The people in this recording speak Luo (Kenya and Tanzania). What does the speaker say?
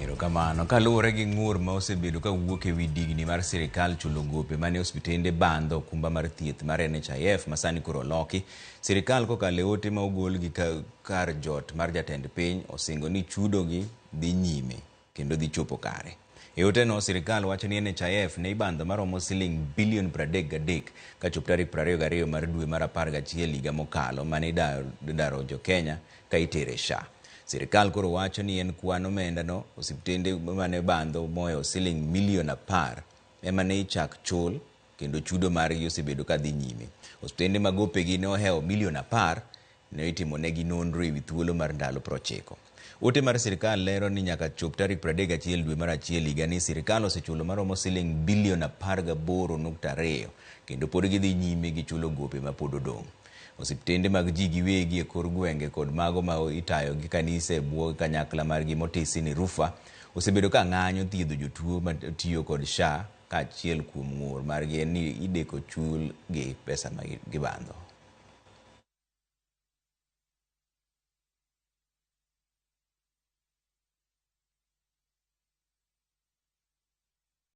Erokamano. Kaluwore gi ng'ur ma osebedo ka wuok e wi digni mar sirikal chulo gope mane osiptende bandho okumba mar thieth mar NHIF ma sani koro oloki, sirikal kokalo e ote ma ogol gi kar jot mar jatend piny osingo ni chudo gi dhi nyime kendo dhi chopo kare. E oteno, sirikal wacho ni NHIF ne ibandho maromo siling bilion 33 kachop tarik 22 mar dwe mar 11 higa mokalo mane idaro jo Kenya ka itere SHA. Sirikal koro wacho ni en kwan omenda no osiptende mane bandho mohewo siling milion 10 ema ne ichak chul kendo chudo margi osebedo ka dhi nyime. Osiptende ma gopegi ne ohewo milion 10 ne itimo negi nonro ewi thuolo mar ndalo 90. Ote mar sirikal lero ni nyaka chop tarik 31 dwe mar achiel higa ni sirikal osechulo maromo siling bilion 18.2 kendo pod gidhi nyime gi chulo gope ma pod odong'. Osiptende mag ji giwegi e kor gwenge kod mago ma itayo gi kanise e bwo kanyakla margi motisi ni RUPHA osebedo ka ng'anyo thiedho jotuo matiyo kod SHA kaachiel kuom ng'ur margi en ni ideko chul gi pesa ma gibandho.